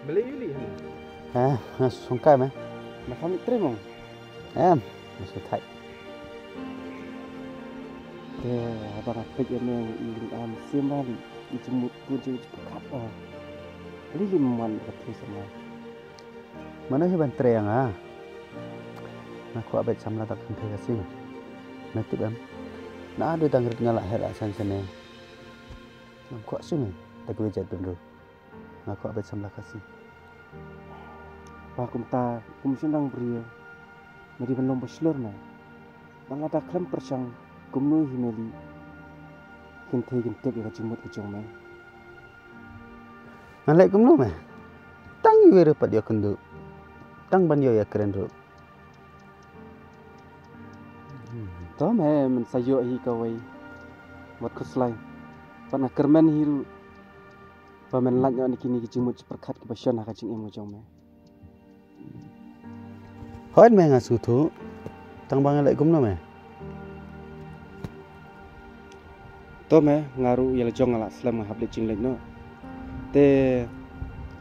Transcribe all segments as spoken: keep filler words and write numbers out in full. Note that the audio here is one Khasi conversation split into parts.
Balei ïa u Li hana? Eh, nga sngewsih me. Me kham trei mo? Em, nga sngewsih. Te haba nga peit ïa me i ring am sim ba Li i jingmut bun jingmut jingpyrkhat ba. Balei Li ym wan ka thie sa nga? Mano hi ban trei ïa nga? Nga kwah beit samla da ka kynthei Khasi me. Me tip em? Naduh dang rit nga la heh la san sene. Ngam kwah shuh me da kiwei jait bynriew. Nga kwah beit samla Khasi. Ba kumta kum shynrang briew me dei ban long ba shlur me. Ba lada khlem pyrshang kumno hi me Li kynthei kin tip ïa ka jingmut ka jong me. Ngan leh kumno me? Tang iwei ruh pat ïoh kynduh. Tang ban ïoh ïakren ruh. To me, men sa ïoh hi kawei wat khuslai. Pat nga kyrmen hi ruh ba men lait noh na kine ki jingmut jingpyrkhat kiba shon ha ka jingim ka jong me. Hooid me, nga sngewthuh. Tang ba ngan leh kumno me? To me, nga ruh ïa la jong nga la slem, nga hap leit jingleit noh. Te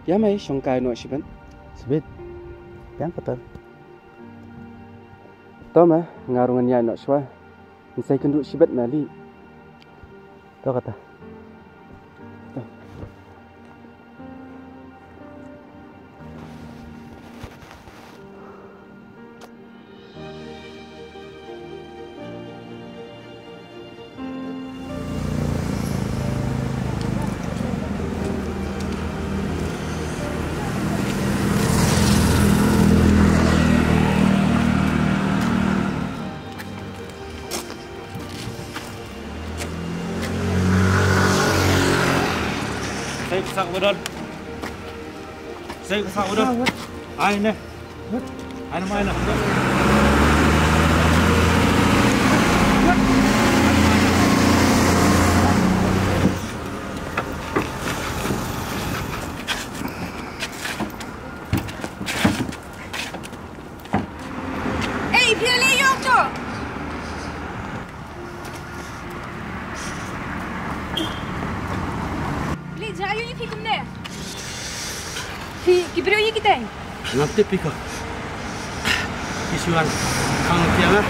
ïa me shong kai noh shibit. Shibit. Biang kata. To me, nga ruh ngan ïaid noh shuwa. Ngan sa ïakynduh shibit me Li. To kata. To. Sa ïoh ka sak ba don. Sa ïoh ka sak ba don. Ai ne. Ai ne, ai ne. Ei, phi la leh ïoh to. Phi leh jia ïoh ïa phi kumne. Phi ki briew ïa kiteng. Ngam tip phi ko. Ki shu wan khang phi ïa nga.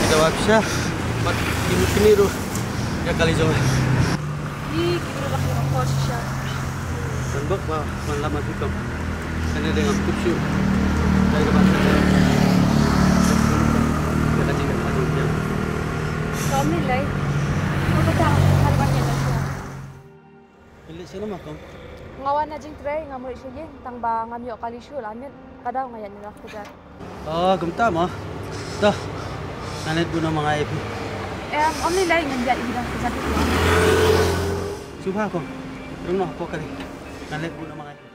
Ki dawa pisa. Bad ki mut kine ruh ïa kali jong nga. Ïa ki briew ba ki ong ko shisha. Kan bok ba man lama tu kam. Kane dei ngam tip shuh. Dei ka ban sa ka. Ka ka jingkam ka jingkam. Ka ym lei lei. Ka ka tang ka ban ïa la shuh. Phi leit sha lama kong? Nga wan na jingtrei, ngam leit sha ïing tang ba ngam ïoh kali shuh la miet. Ka daw nga ïaid na Nongkhdar. Oh, kumta mo. To. Ngan leit buh noh ma nga ïa phi. Em, ym lei lei, ngan ïaid ïa phi da ka jaka. Sngewbha kong. Rung noh hapoh kali. Ngan leit buh noh ma nga ïa phi.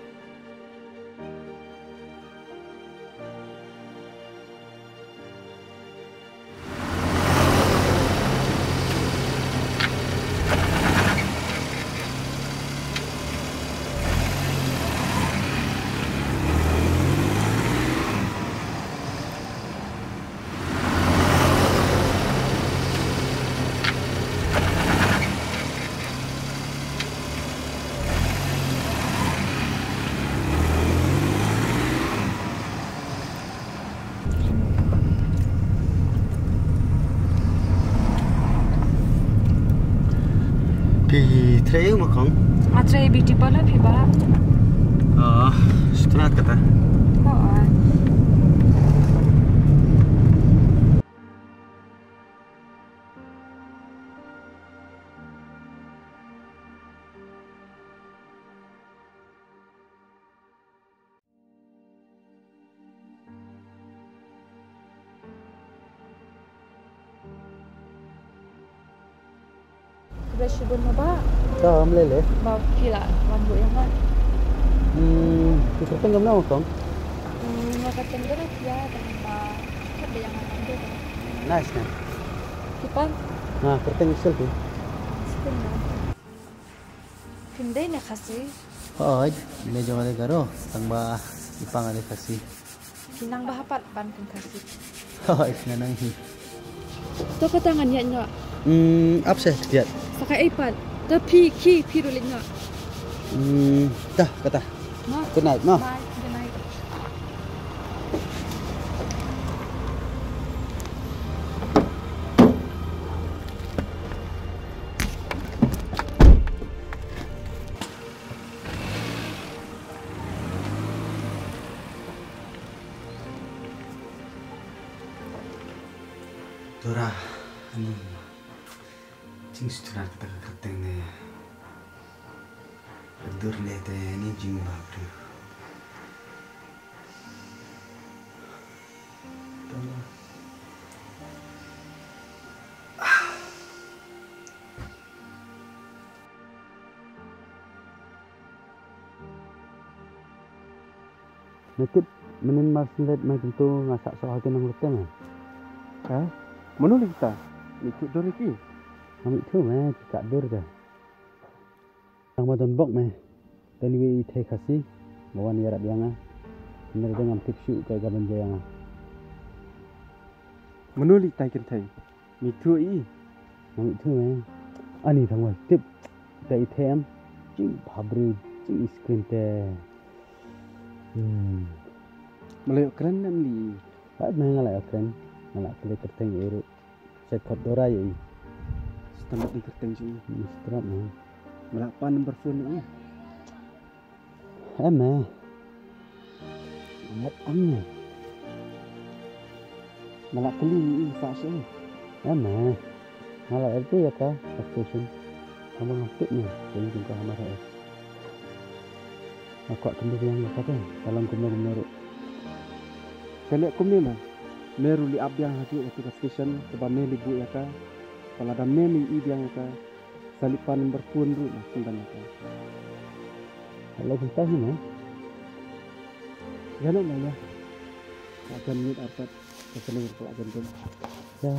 Phi trei ma kong? Nga trei beauty parlour, phi bah? Ah, sutrat kata. Oh, ah. Khublei shibun mo bah. To, ym lei lei. Bah, phi lah wan buh ïa nga. Hmm, phi kyrteng kumno mo kong? Hmm, nga kyrteng Dorothea, tang ba kyrteng ïa nga Dorothea. Nice name. Phi pat? Nga kyrteng Selvi. Selvi. Phim dei ne Khasi? Hooid, ne jong nga dei Garo, tang ba i pa nga dei Khasi. Phi nang bha pat ban pyn Khasi? Hooid, nga nang hi. To kata ngan ïaid noh. Hmm, ap seh, ïaid. Sa kaei pat? To phi, khi, phi ruh leit noh. Hmm, dah kata. Good night, ma. Bye. Good night. Dora, ani jingsngewtynnat kata ka kyrteng ne. Ka dur ne te ani jingbhabriew. Dora. Me tip, mynnin mar shen leit mai kyntu nga sah soh ha ki nonglute me. Ha? Mano lei kita? Me ithuh dur ïa ki? Ngam ithuh me, ki kah dur te. Tang ba don bok me. Don iwei i thei Khasi ba wan ïarap ïa nga. Hynrei ngam tip shuh kaei kaban jia ïa nga. Mano lei kita i kynthei? Me ithuh i? Ngam ithuh me. Ani tang ba tip. Te i thei em. Jingbhabriew, jingïaskrem te. Hmm. Me la ïoh kren ne em lei? Hooid me, nga la ïoh kren. Nga la kylli kyrteng ïa i ruh. Sa khot Dora ïa i. Sngewtynnat ïa i kyrteng jong i. Hmm, sngewtynnat me. Me la pan number phone ïa i? Em me. Ngam ïoh em me. Me la kylli ïa i sa shisha? Em me. Nga la ïoh ïa ka, ka station. Tang ba ngam tip me, ka ïing jong ka ha mar ha ei. Nga kwah kynduh biang ïa ka te, ka long kumno kumno ruh. Ka leh kumne me, me ruh leit ap biang haduh katu ka station kaba me leit buh ïa ka. Bad lada me me ïohi biang ïa ka, sa leit pan number phone ruh na, kyndan ïa ka. Lei kumta hi me. Ïa noh me ïa. Ka jan miet artat, ka snem ka la jan dum. Ïa.